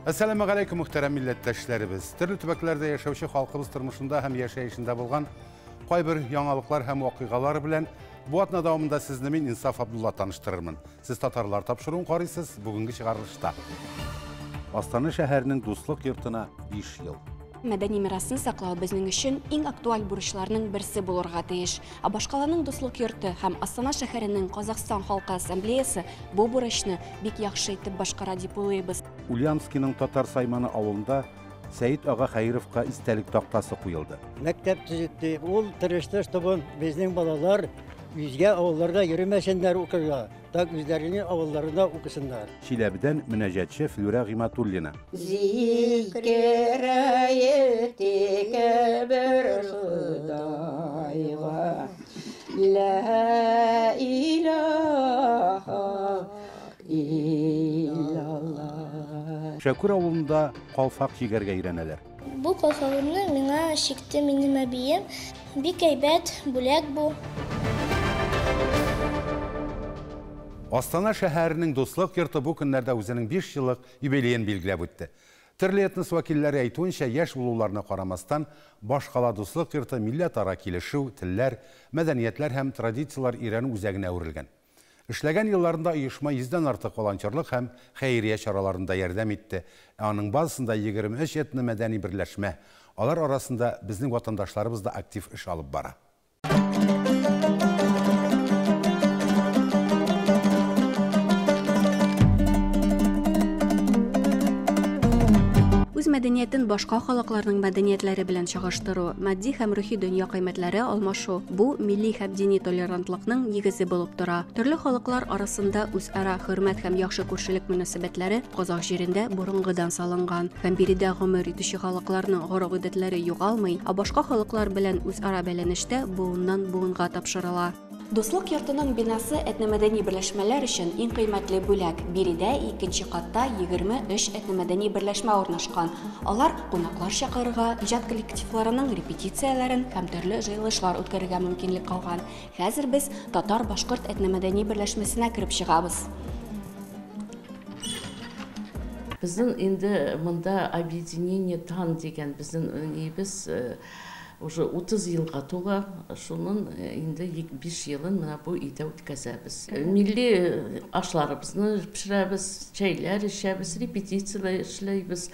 Әссәламегаләйкүм, мөхтәрәм милләттәшләребез. Төрле төбәкләрдә яшәүче халкыбыз тормышында һәм яшәешендә булган кайбер яңалыклар һәм вакыйгалар белән бу атна дәвамында сезне мин, Инсаф Абдулла, таныштырырмын. Сез татарлар тапшыруын карыйсыз, бүгенге чыгарылышта. Астана шәһәренең Дуслык йортына 5 ел. Мәдәни мирасны саклау безнең өчен иң актуаль бурычларның берсе булырга тиеш. Ә башкаланың Дуслык йорты һәм Астана шәһәренең Казахстан халкы ассамблеясы бу бурычны бик яхшы итеп башкара дип уйлыйбыз. Ульяновскиның Татар Сайманы авылында Сәет ага Хәировка истәлек тактасы куелды. Мәктәп төзетте. Ул тырышты, чтобы безнең балалар үзгә авылларга йөрмәсеннәр укырга, так үзләренең авылларында укысыннар. Чиләбедән мөнәҗәтче Флүрә Гыйматуллина. Зикер әйтик бер Ходайга, Лә илаһа иллаллаһ. Шәкүр авылында калфак чигәргә өйрәнәләр. Бу калфагымны миңа чикте минем әбием. Бик әйбәт бүләк бу. Астана шәһәренең Дуслык йорты бу көннәрдә үзенең 5 еллык юбилеен билгеләп үтте. Төрле этнос вәкилләре әйтүенчә, яшь булуларына карамастан, башкала Дуслык йорты милләтара килешү, телләр, мәдәниятләр һәм традицияләр өйрәнү үзәгенә әверелгән. Эшләгән елларында оешма йөздән артык волонтерлык һәм хәйрия чараларында ярдәм итте, ә аның базасында 23 этномәдәни берләшмә, алар арасында безнең ватандашларыбыз да актив эш алып бара. Үз мәдәниятен башка халыкларның мәдәниятләре белән чагыштыру, матди һәм рухи дөнья кыйммәтләре алмашу бу милли һәм дини толерантлыкның нигезе булып тора. Төрле халыклар арасында үзара хөрмәт һәм яхшы күршелек мөнәсәбәтләре казах җирендә борынгыдан салынган һәм биредә гомер итүче халыкларның гореф-гадәтләре югалмый, ә башка халыклар белән үзара бәйләнештә буыннан буынга тапшырыла. Дуслык йортының бинасы этномәдәни берләшмәләр өчен иң кыйммәтле бүләк. Биредә икенче катта 23 этномәдәни берләшмә урнашкан. Алар кунаклар чакырырга, иҗат коллективларының репетицияләрен һәм төрле җыелышлар үткәрергә мөмкинлек алган. Хәзер без татар-башкорт этномәдәни берләшмәсенә кереп чыгабыз. Безнең инде монда объединение ТАН дигән безнең нибез уже 30 елга тула, шунын инде 5 елын менә бу өйдә үткәзәбез. Милли ашларыбызны пешерәбез, чәйләр эчәбез, репетицияләр эшләйбез.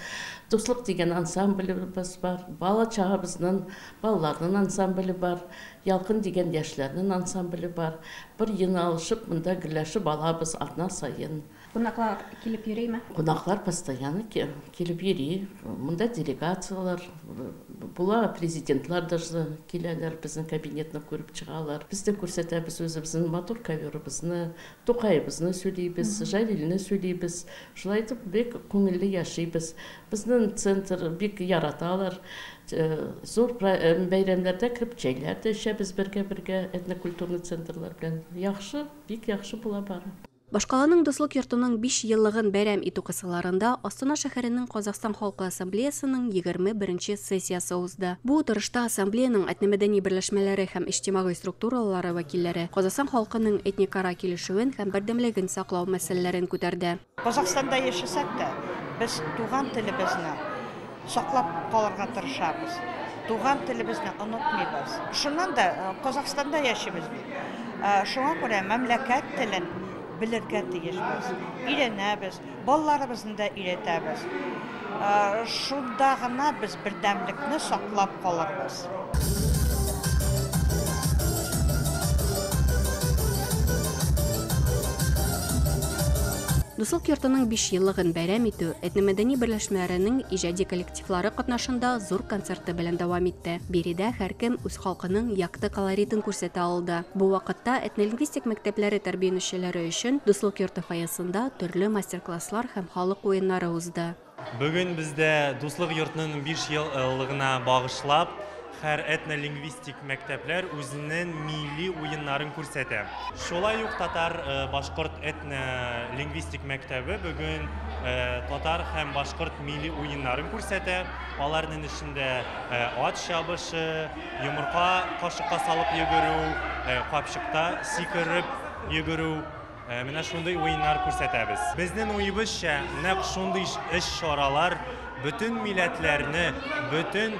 Дуслык дигән ансамблебез бар, бала чагыбызның, балаларның ансамбле бар, Ялкын дигән яшьләрнең ансамбле бар. Бер йыналышып, монда гөрләшеп алабыз атна саен. Кунаклар килеп йөриме? Кунаклар постоянно килеп йөри. Монда делегацияләр була, президентлар даже киләләр, безнең кабинетны күреп чыгалар. Без дә күрсәтәбез үзебезнең матур ковёрыбызны, Тукаебызны сөйлибез, Җәлилне сөйлибез. Шулай итеп бик күңелле яшибез. Безнең центр бик яраталар. Зур бәйрәмнәрдә кереп чәйләр дә эчәбез бергә-бергә этнокультурный центрлар белән. Яхшы, бик яхшы була бары. Башкаланың Дуслык йортының 5 еллыгын бәйрәм итү кысаларында Астана шәһәренең Казахстан халкы ассамблеясының 21 сессиясе узды. Бу утырышта ассамблеяның этномәдәни берләшмәләре һәм иҗтимагый структуралары вәкилләре Казахстан халкының этникара килешүен һәм бердәмлеген саклау мәсьәләләрен күтәрде. Казахстанда яшәсәк тә, без туган телебезне саклап калырга тырышабыз. Туган телебезне онытмыйбыз. Шуннан да Казахстанда яшибез бит. Шуңа күрә мәмләкәт телен белергә тиешбез. Өйрәнәбез, балаларыбызны да өйрәтәбез. Шунда гына без бердәмлекне саклап калырбыз. Дуслык йортының 5 еллыгын бәйрәм итү этномәдәни берләшмәләренең иҗади коллективлары катнашында зур концерты белән дәвам итте. Биредә һәркем үз халкының якты колоритын күрсәтә алды. Бу вакытта этнолингвистик мәктәпләре тәрбияләнүчеләре өчен Дуслык йорты фойесында төрле мастер-класслар һәм халык уеннары узды. Бүген бездә Дуслык йортының 5 еллыгына багышлап һәр этнолингвистик мәктәпләр үзенең милли уеннарын күрсәтә. Шулай ук татар башкорт этнолингвистик мәктәбе бүген татар һәм башкорт милли уеннарын күрсәтә. Аларның эчендә ат чабышы, йомырка кашыкка салып йөгерү, капчыкта сикереп йөгерү. Менә шундый уеннар күрсәтәбез. Безнең уебызча, нәкъ шундый эш чаралар бөтен милләтләрне, бөтен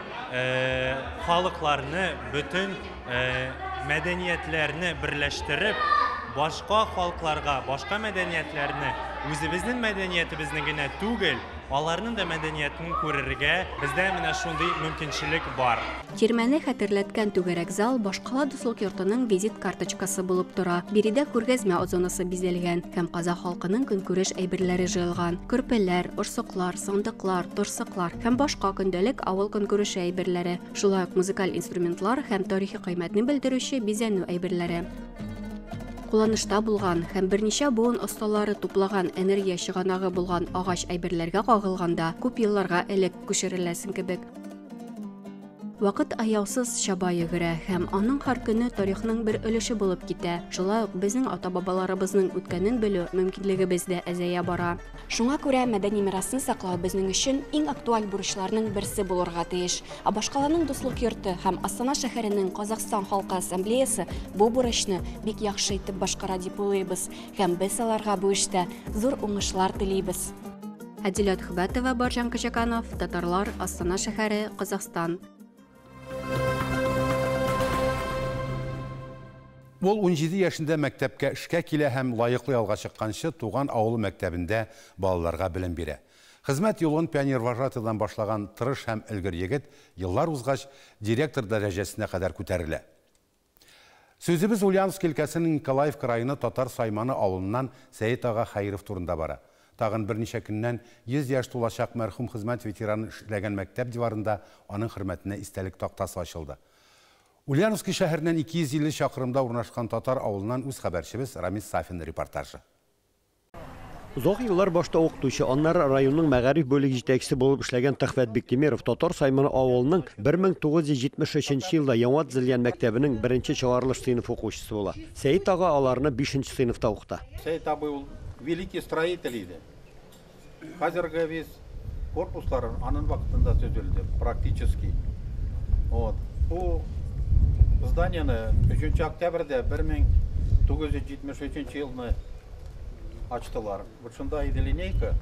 халыкларны, бөтен мәдәниятләрне берләштереп, башка халыкларга, башка мәдәниятләрне, үзебезнең мәдәниятебезне генә түгел, аларның да мәдәниятен күрергә бездә менә шундый мөмкинчелек бар. Тирмәне хәтерләткән түгәрәк зал башкала Дуслык йортының визит карточкасы булып тора. Биредә күргәзмә зонасы бизәлгән һәм казах халкының көнкүреш әйберләре җыелган. Көрпәләр, орсыклар, сандыклар, торсыклар һәм башка көндәлек авыл көнкүреше әйберләре. Шулай ук музыкаль инструментлар һәм тарихи кыйммәтне белдерүче бизәнү әйберләре. Кулланышта булган һәм берничә буын осталары туплаган энергия чыганагы булган агач әйберләргә кагылганда күп елларга элек күчереләсең кебек. Вакыт аяусыз чаба йөгерә һәм аның һәр көне тарихның бер өлеше булып китә. Шулай ук безнең ата-бабаларыбызның үткәнен белү мөмкинлегебез дә әзәя бара. Шуңа күрә мәдәни мирасны саклау безнең өчен иң актуаль бурычларның берсе булырга тиеш. Ә башкаланың Дуслык йорты һәм Астана шәһәренең Казахстан халкы ассамблеясы бу бурычны бик яхшы итеп башкара дип уйлыйбыз һәм без аларга бу эштә зур уңышлар телибез. Әдилә Төхбәтова, Баржан Качаканов, Татарлар, Астана шәһәре, Казахстан. Ул 17 яшендә мәктәпкә эшкә килә һәм лаеклы ялга чыкканчы туган авылы мәктәбендә балаларга белем бирә. Хезмәт юлын пионервожатыйдан башлаган тырыш һәм өлгер егет еллар узгач директор дәрәҗәсенә кадәр күтәрелә. Сүзебез Ульяновск өлкәсенең Николаевка районы Татар Сайманы авылыннан Сәет ага Хәйров турында бара. Тагын берничә көннән 100 яшь тулачак мәрхүм хезмәт ветераны эшләгән мәктәп диварында аның хөрмәтенә истәлек тактасы ачылды. Ульяновский шәһәреннән 250 чакрымда урнашкан татар авылыннан үз хәбәрчебез Рамис Сафин репортажы. Озак еллар башта укытучы, аннары районның мәгариф бүлеге җитәкчесе булып эшләгән Төхфәт Биктимиров Татар Сайманы авылының 1973 елда яңа төзелгән мәктәбенең беренче чыгарылыш сыйныф укучысы була. Сәет ага аларны 5 сыйныфта укыта. Сәет абый ул великий строитель иде. Хәзерге весь корпуслар аның вакытында төзелде практически. Вот. Бу зданияны 3 октябрьдә 1973 елны ачтылар. Вот шунда иде линейка.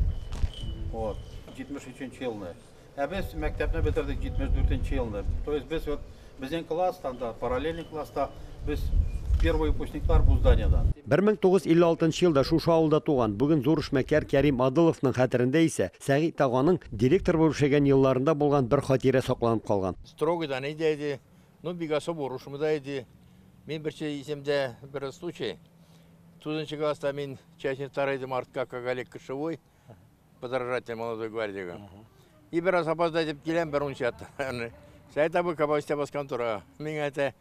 Вот, 73 елны. Ә без мәктәпне бетердек 74 елны. То есть без вот безнең класстан да, параллельный класста без первый выпускниклар бу зданиядан. 1956 елда шушы авылда туган, бүген зур эшмәкәр Кәрим Адыловның хәтерендә исә Сәгыйть аганың директор булып эшләгән елларында булган бер хатирә сакланып калган. Строгий да иде иде, ну бик особо орышмы да иде. Мин берче исемдә бер случай. 9 класста мин частник второй артка, как Олег Кошевой, подражатель молодой гвардии. И бер раз опоздать дип киләм бер унчат. Сәет абый кабастя баскан тора. Миңа әйтә,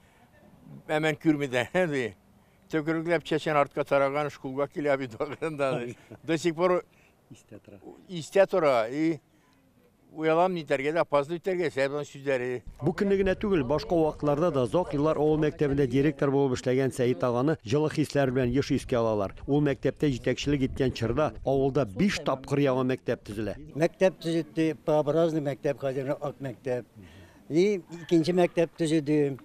әмән күрми дә. Төкерекләп чәчен артка тараган школга килә бит вакытында. До сих пор истә тора. Истә тора. И уялам нитәргә дә, опаздывать итәргә, сәбәбен сүзләре. Бу көнне генә түгел, башка вакытларда да озак еллар авыл мәктәбендә директор булып эшләгән Сәет аганы җылы хисләр белән еш искә алалар. Ул мәктәптә җитәкчелек иткән чорда авылда 5 тапкыр яңа мәктәп төзелә. Мәктәп төзетте, П-образный мәктәп, хәзер ак мәктәп. И икенче мәктәп төзеде.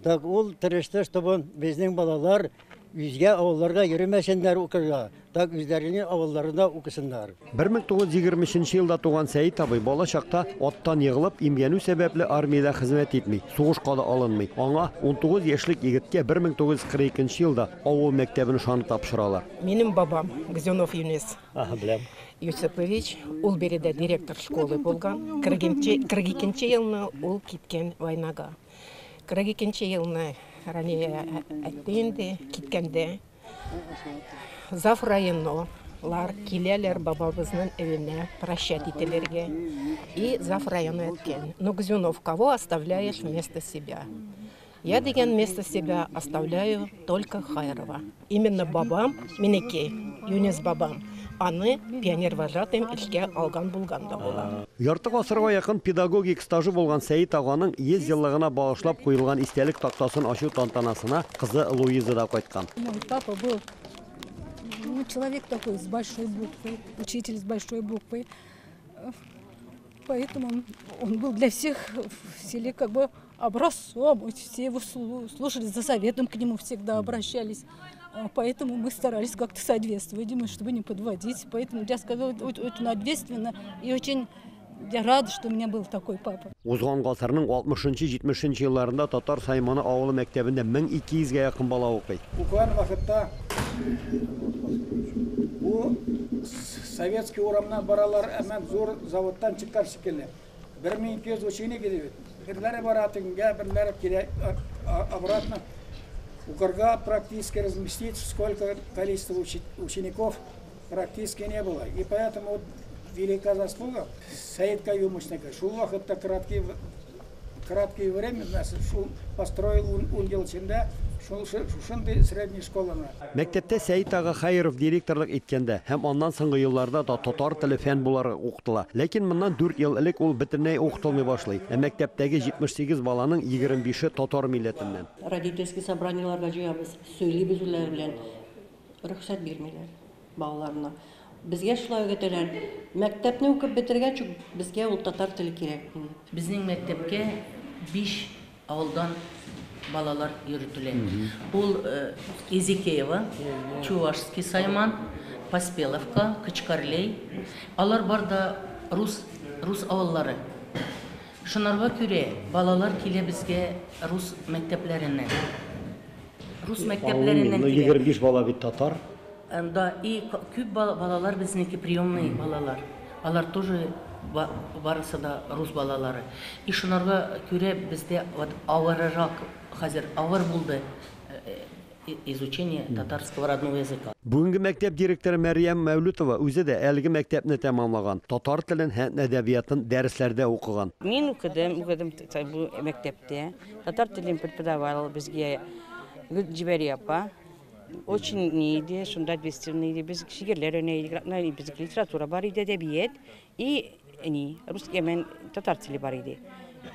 Так ул тырышты, чтобы безнең балалар үзгә авылларга йөрмәсеннәр укырга, так үзләренең авылларында укысыннар. 1923 елда туган Сәет абый бала чакта аттан егылып, имгәнү сәбәпле армиядә хезмәт итми, сугышка да алынмый. Аңа 19 яшьлек егеткә 1942 елда авыл мәктәбен ышанып тапшыралар. Минем бабам Гзюнов Юнис. Ага, беләм. Юсупович, ул биредә директор школы булган. 42 елны ул киткән войнага. 42 елны Рания әйтте инде, киткәндә зав районолар киләләр бабабызның өенә прощать ителергә. И зав районы әйткән: "Ну, Гзюнов, кого оставляешь вместо себя?" Я дигән, вместо себя оставляю только Хайрова. Именно бабам, минеке, Юнис бабам, аны пионервожатыйм эшкә алган булган да була. Ярты гасырга якын педагогик стажы булган Сәет аганың 100 еллыгына багышлап куелган истәлек тактасын ачу тантанасына кызы Луиза да кайткан. Мой папа был, ну, человек такой с большой буквы, учитель с большой буквы. Поэтому он был для всех в селе как бы образцом, все его слушали, за советом к нему всегда обращались. Поэтому мы старались как-то соответствовать ему, чтобы не подводить. Поэтому я сказала, очень ответственно и очень я рада, что у меня был такой папа. Узган гасырның 60-70 елларында Татар Сайманы авылы мәктәбендә 1200гә якын бала укый. Укыган вакытта бу Советский урамнан баралар, әмма зур заводтан чыккан шикелле. 1200 ученик иде бит. Берләре бара тегенгә, берләре килә обратно. Укырга практически разместить сколько количество учеников практически не было. И поэтому вот велика заслуга Саид Каюмовичника. Шул вакытта краткое время нас шул построил ун ел эчендә шул шушындый средний школаны. Мәктәптә Сәид ага Хәйров директорлык иткәндә һәм аннан соңгы елларда да татар теле фән буларак укытыла. Ләкин моннан 4 ел элек ул бөтенләй укытылмый башлый. Ә мәктәптәге 78 баланың 25-е татар милләтеннән. Родительский собраниеларга җыябыз, сөйлибез үзләре белән. Рөхсәт бирмиләр балаларына. Безгә шулай өйрәтәләр. Мәктәпне укып бетергәч, безгә ул татар теле кирәкми. Безнең мәктәпкә 5 авылдан балалар йөртелә. Ул Изикеева, Чувашский Сайман, Поспеловка, Кочкарлей. Алар бар да рус, рус авыллары. Шунарга күрә балалар килә безгә рус мәктәпләреннән. Рус мәктәпләреннән килә. 25 бала бит татар. Да, и күп балалар безнеке приемный балалар. Алар тоже барысы да рус балалары. И шунарга күрә бездә вот авыррак хәзер авыр булды изучение татарского родного языка. Бүгенге мәктәп директоры Мәрьям Мәүлүтова үзе дә әлеге мәктәпне тәмамлаган. Татар телен һәм әдәбиятын дәресләрдә укыган. Мин укыдым, укыдым бу мәктәптә. Татар телен преподавал безгә Гөлҗибәри апа. Очень не иде, шунда ответственный иде. Без шигырьләр өйрәнә идек, безнең литература бар иде, әдәбият и ни, рус ямен татар теле бар иде.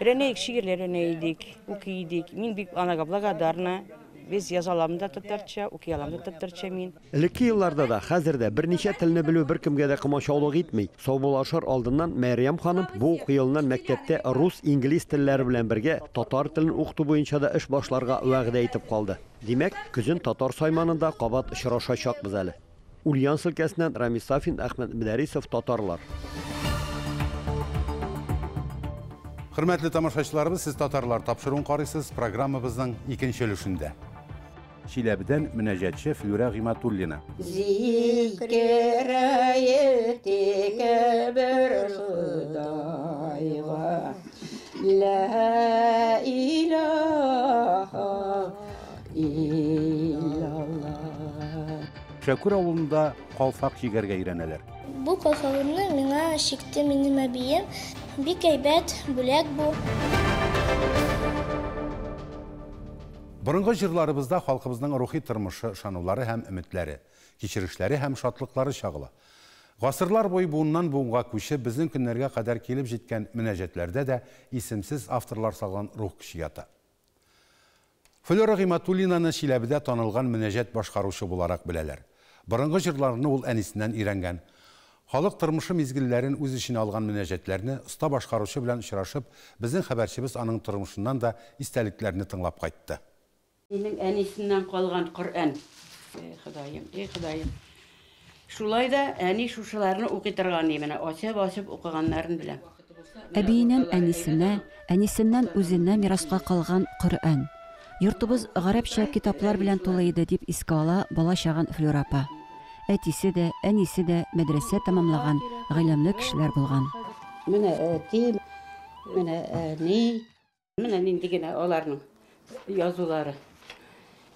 Өйрәнә идек, шигырьләр өйрәнә идек, укый идек. Мин бик анага благодарна. Без яза алам да татарча, укый алам да татарча мин. Элекке елларда да, хәзер дә берничә телне белү беркемгә дә комачаулык итми. Саубуллашыр алдыннан Мәрьям ханым бу уку елыннан мәктәптә рус, инглиз телләре белән бергә татар телен укыту буенча да эш башларга вәгъдә итеп калды. Димәк, көзен Татар Сайманында кабат очрашачакбыз әле. Ульяновск өлкәсеннән Рамис Сафин, Әхмәт Мөдәрисов, Татарлар. Хөрмәтле тамашачыларыбыз, сез Татарлар тапшыруын карыйсыз, программабызның икенче өлешендә. Чиләбедән мөнәҗәтче Флюра Гыйматуллина. Зикер әйтик бер Ходайга. Ла илаһа иллаллаһ. Шәкүр авылында калфак чигәргә өйрәнәләр. Бу калфагымны миңа чикте минем әбием. Бик әйбәт бүләк бу. Борынгы җырларыбызда халкыбызның рухи тормышы, ышанулары һәм өметләре, кичерешләре һәм шатлыклары чагыла. Гасырлар буе буыннан буынга күчеп, безнең көннәргә кадәр килеп җиткән мөнәҗәтләрдә дә исемсез авторлар салган рух көче ята. Флюра Гыйматуллинаны Чиләбедә танылган мөнәҗәт башкаручы буларак беләләр. Борынгы җырларны ул әнисеннән өйрәнгән. Халык тормышы мизгелләрен үз эченә алган мөнәҗәтләрне оста башкаручы белән очрашып, безнең хәбәрчебез аның тормышыннан да истәлекләрне тыңлап кайтты. Минем әнисеннән калган Коръән. Эй, Ходаем, эй, Ходаем. Шулай да әни шушыларны укый торган иде, менә ачып-ачып укыганнарын беләм. Әбиеннән әнисенә, әнисеннән үзенә мираска калган Коръән. Йортыбыз гарәпчә китаплар белән тулы иде, дип искә ала бала чагын Флюра апа. Әтисе дә, әнисе дә мәдрәсә тәмамлаган, гыйлемле кешеләр булган. Менә әти, менә әни, менә нинди генә аларның язулары.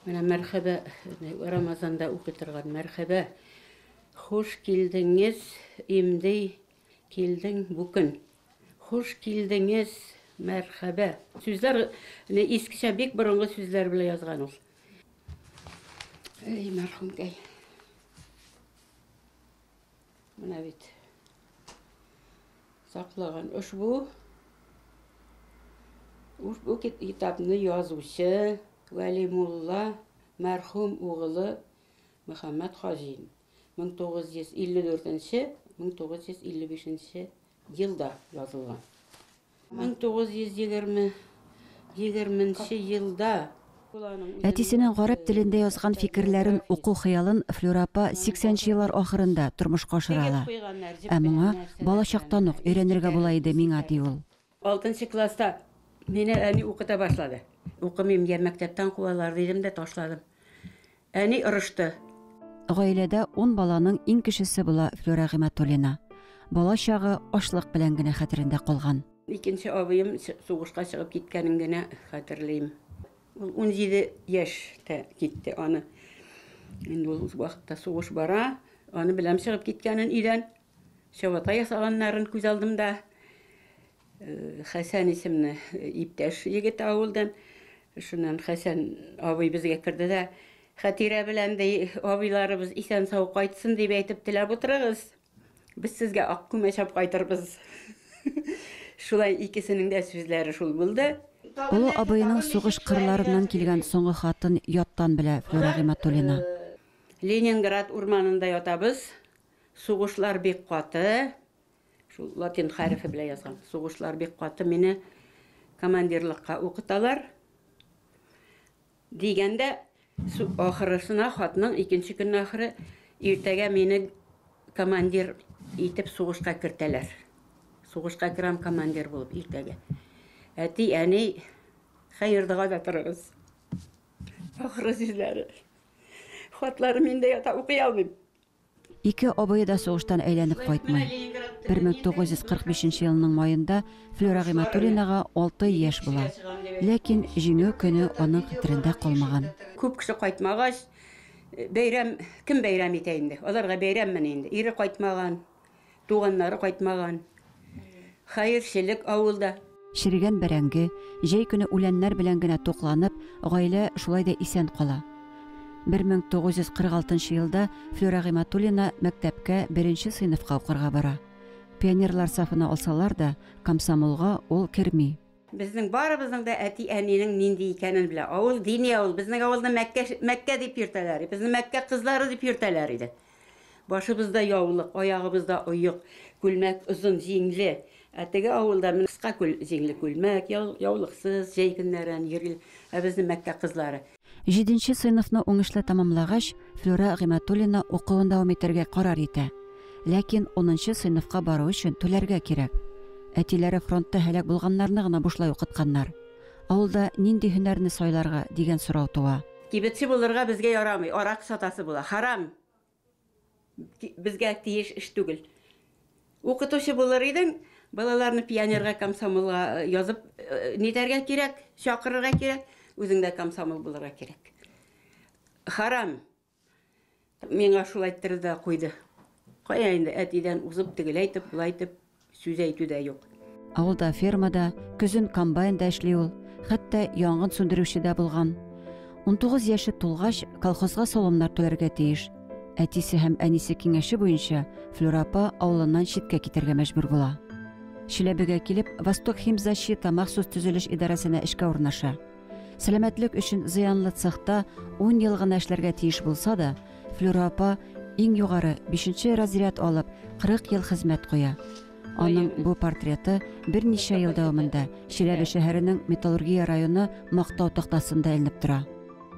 Менә мәрхәбә, Рамазанда укый торган мәрхәбә. Хуш килдеңез, имди килдең бу көн. Хуш килдеңез, мәрхәбә. Сүзләр искечә бик борынгы сүзләр белән язган ул. Эй, мәрхүмкәй. Менә бит саклаган ошбу. Ушбу китапны язучы Вәлимулла мәрхүм угылы Мөхәммәд Хаҗин. 1954-1955 елда язылган. 1920 елда Әтисенең гарәп телендә язган фикерләрен уку хыялын Флюра апа 80 нче еллар ахырында тормышка ашыра ала. Ә моңа балачактан ук өйрәнергә була иде миңа, ди ул. Алтынчы класста мине әни укыта башлады. Укымыйм, я мәктәптән куалар, дидем дә ташладым. Әни орышты. Гаиләдә ун баланың иң кечесе була Флюра Гыйматуллина. Бала чагы ачлык белән генә хәтерендә калган. Икенче абыем сугышка чыгып киткәнен генә хәтерлим. Ул 17 яшьтә китте аны. Инде ул вакытта сугыш бара. Аны беләм чыгып киткәнен өйдән. Чабата ясаганнарын күз алдымда. Э, Хәсән исемле иптәш егет авылдан. Шуннан Хәсән абый безгә керде дә, Хәтирә белән ди, абыйларыбыз исән-сау кайтсын дип әйтеп теләп утырыгыз. Без сезгә ак күмәч алып кайтырбыз. Шулай икесенең дә сүзләре шул булды. Олы абыеның сугыш кырларыннан килгән соңгы хатын яттан белә Флюра Гыйматуллина. Ленинград урманында ятабыз. Сугышлар бик каты. Шул латин хәрефе белән язган. Сугышлар бик каты. Мине командирлыкка укыталар. Дигәндә, ахырысына хатның икенче көнне ахыры иртәгә мине командир итеп сугышка кертәләр. Сугышка керәм командир булып иртәгә. Әти, әни, хәер догада торыгыз. Ахыры сүзләре. Хатлары миндә ята, укый алмыйм. Ике абые да сугыштан әйләнеп кайтмый. 1945 елның маенда Флюра Гыйматуллинага 6 яшь була. Ләкин Җиңү көне аның хәтерендә калмаган. Күп кеше кайтмагач, бәйрәм, кем бәйрәм итә инде? Аларга бәйрәммени инде? Ире кайтмаган, туганнары кайтмаган. Хәерчелек авылда. Черегән бәрәңге, җәй көне үләннәр белән генә тукланып, гаилә шулай да исән кала. 1946 нчы елда Флюра Гыйматуллина мәктәпкә беренче сыйныфка укырга бара. Пионерлар сафына алсалар да, комсомолга ул керми. Безнең барыбызның да әти-әнинең нинди икәнен белә. Авыл дини авыл. Безнең авылны Мәккә, Мәккә дип йөртәләр. Безне Мәккә кызлары дип йөртәләр иде. Башыбызда яулык, аягыбызда оек, күлмәк озын җиңле. Ә теге авылда менә кыска күл җиңле күлмәк, яулыксыз җәй көннәрен йөри. Ә безнең Мәккә кызлары. Җиденче сыйныфны уңышлы тәмамлагач, Флюра Гыйматуллина укуын дәвам итәргә карар итә. Ләкин унынчы сыйныфка бару өчен түләргә кирәк. Әтиләре фронтта һәлак булганнарны гына бушлай укытканнар. Авылда нинди һөнәрне сайларга, дигән сорау туа. Кибетче булырга безгә ярамый, аракы сатасы була. Харам! Безгә тиеш эш түгел. Укытучы булыр идең, балаларны пионерга, комсомолга э, язып э, нитәргә кирәк, чакырырга кирәк, үзең дә комсомол булырга кирәк. Харам. Миңа шулай әйттерде дә куйды. Кая инде әтидән узып тегеләй итеп, болай итеп Сүз әйтү дә юк. Авылда фермада, көзен комбайнда эшли ул, хәтта янгын сүндерүче дә булган. 19 яше тулгач, колхозга салымнар түләргә тиеш. Әтисе һәм әнисе киңәше буенча, Флюра апа авылыннан читкә китәргә мәҗбүр була. Чиләбегә килеп, Восток химзащита махсус төзелеш идарәсенә эшкә урнаша. Сәламәтлек өчен зыянлы цехта ун ел гына эшләргә тиеш булса да, Флюра апа иң югары бишенче разряд алып, 40 ел хезмәт куя. Аның бу портреты берничә ел дәвамында Чиләбе шәһәренең Металлургия районы Мактау тактасында эленеп тора.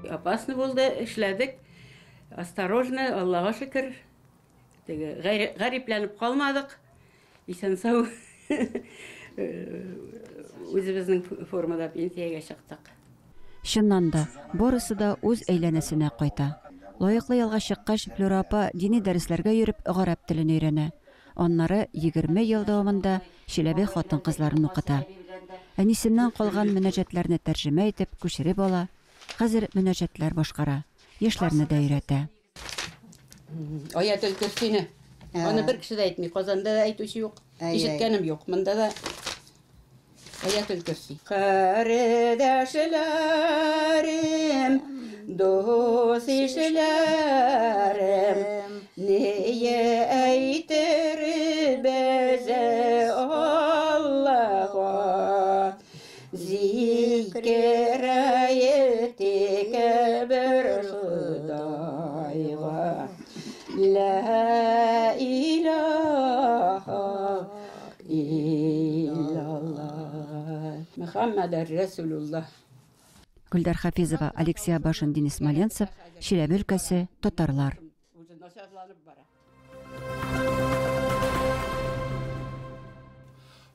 Опасно булды, эшләдек. Осторожно, Аллага шөкер. Теге гарипләнеп калмадык. Исән-сау үзебезнең формада пенсиягә чыктык. Чыннан да, барысы да үз әйләнәсенә кайта. Лаеклы ялга чыккач, Флюра апа дини дәресләргә йөреп, гарәп телен өйрәнә. Аннары 20 ел дәвамында Чиләбе хатын-кызларын укыта. Әнисеннән калган мөнәҗәтләрне тәрҗемә итеп, күчереп ала, хәзер мөнәҗәтләр башкара, яшьләрне дә өйрәтә. Аятел Көрсине. Аны бер кеше дә әйтми. Казанда да әйтүче юк. Ишеткәнем юк. Монда да Аятел Көрси. Кардәшләрем, дус ишләрем, нее әйтер безе Аллага? Зикер әйтик бер Ходайга. Лә илаһа иллаллаһ. Мөхәммәдәр Рәсүлуллаһ. Гөлдар Хафизова, Алексей Абашин, Денис Смоленцев, Чиләбе өлкәсе, Татарлар.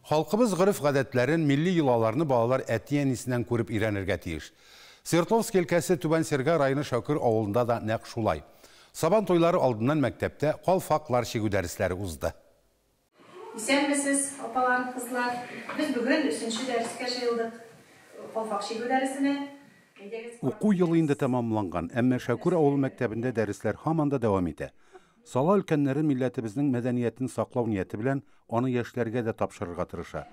Халкыбыз гореф-гадәтләрен, милли йолаларны балалар әти-әнисеннән күреп өйрәнергә тиеш. Свердловск өлкәсе Түбән Серга районы Шәкүр авылында да нәкъ шулай. Сабан туйлары алдыннан мәктәптә калфаклар чигү дәресләре узды. Исәнмесез, апалар, кызлар. Без бүген өченче дәрескә җыелдык. Калфак чигү дәресенә. Уку елы инде тәмамланган, әмма Шәкүр авылы мәктәбендә дәресләр һаман да дәвам итә. Сала өлкәннәре милләтебезнең мәдәниятен саклау нияте белән аны яшьләргә дә тапшырырга тырыша.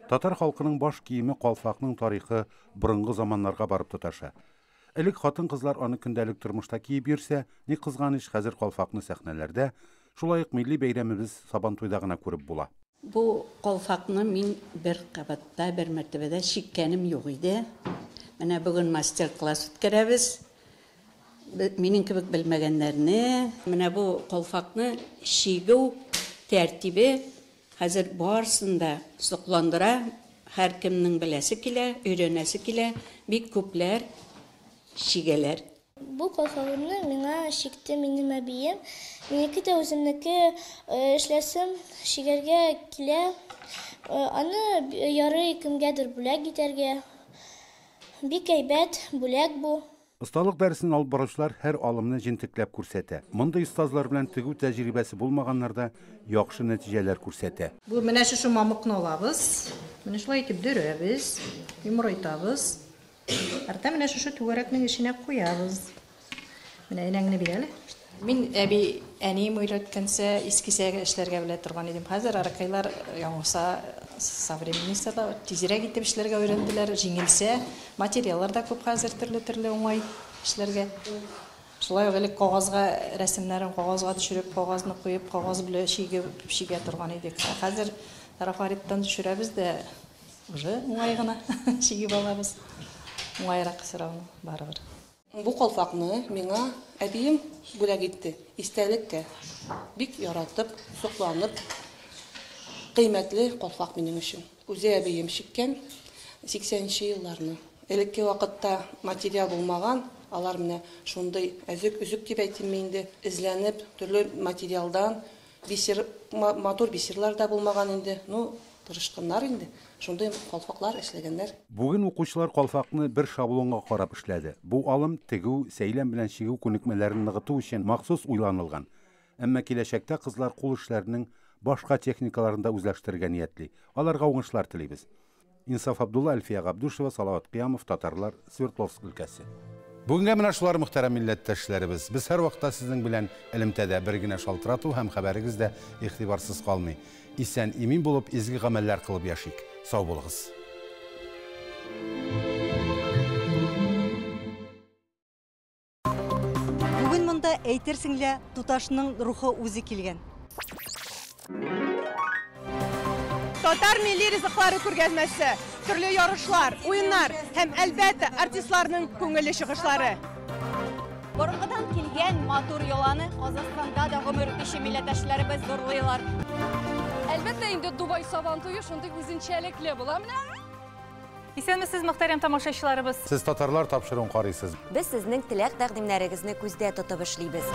Татар халкының баш киеме калфакның тарихы борынгы заманнарга барып тоташа. Элек хатын-кызлар аны көндәлек тормышта киеп йөрсә, ни кызганыч, хәзер калфакны сәхнәләрдә, шулай ук милли бәйрәмебез Сабантуйда гына күреп була. Бу калфакны мин бер кабатта, бер мәртәбәдә чиккәнем юк иде. Менә бүген мастер-класс үткәрәбез. Минем кебек белмәгәннәрне, менә бу калфакны чигү тәртибе хәзер барысын да сокландыра. Һәркемнең беләсе килә, өйрәнәсе килә, бик күпләр чигәләр. Бу калфагымны миңа чикте минем әбием. Минеке дә үземнеке эшләсем, чигәргә килә. Аны ярый кемгәдер бүләк итәргә. Бик әйбәт бүләк бу. Осталык дәресен алып баручылар һәр алымны җентекләп күрсәтә. Мондый остазлар белән тегү тәҗрибәсе булмаганнар да яхшы нәтиҗәләр күрсәтә. Бу менә шушы мамыкны алабыз. Менә шулай итеп дөрәбез, йомрайтабыз. Арта менә шушы түгәрәкнең эченә куябыз. Менә энәңне бир әле. Мин әби әнием өйрәткәнчә искесәгә эшләргә белә торган идем. Хәзер аракайлар яңаса современныйса да тизрәк итеп эшләргә өйрәнделәр, җиңелсә, материаллар да күп хәзер төрле-төрле уңай эшләргә. Шулай ук элек кагазга рәсемнәрен кагазга төшереп, кагазны куеп, кагаз белән чигеп чигә торган идек. Хәзер трафареттан төшерәбез дә уже уңай гына чигеп алабыз. Уңайрак все равно барыбер. Бу калфакны миңа әбием бүләк итте. Истәлеккә бик яратып, сокланып, кыйммәтле калфак минем өчен. Үзе әбием чиккән 80-нче елларны. Элекке вакытта материал булмаган, алар менә шундый әзек-өзек дип әйтим инде, эзләнеп, төрле материалдан, бисер, матур бисерлар да булмаган инде. Ну, тырышканнар инде. Шундый калфаклар эшләгәннәр. Бүген укучылар калфакны бер шаблонга карап эшләде. Бу алым тегү, сәйлән белән чигү күнекмәләрен ныгыту өчен махсус уйланылган. Әмма киләчәктә кызлар кул эшләренең башка техникаларын да үзләштерергә ниятли. Аларга уңышлар телибез. Инсаф Абдулла, Әлфия Габдушева, Салават Кыямов, Татарлар, Свердловск өлкәсе. Бүгенгә менә шулар, мөхтәрәм милләттәшләребез. Без һәр вакытта сезнең белән элемтәдә, бер генә шалтырату һәм хәбәрегез дә игътибарсыз калмый. Исән, имин булып, изге гамәлләр кылып яшик. Сау булыгыз. Бүген монда әйтерсең лә туташның рухы үзе килгән. Татар милли ризыклары күргәзмәсе, төрле ярышлар, уеннар һәм әлбәттә артистларның күңелле чыгышлары. Борынгыдан килгән матур йоланы Казахстанда да гомер итүче милләттәшләребез зурлыйлар. Әлбәттә инде Дубай Сабан туе шундый үзенчәлекле була менә. Исәнмесез, мөхтәрәм тамашачыларыбыз. Сез татарлар тапшыруын карыйсыз. Без сезнең теләк тәкъдимнәрегезне күздә тотып эшлибез.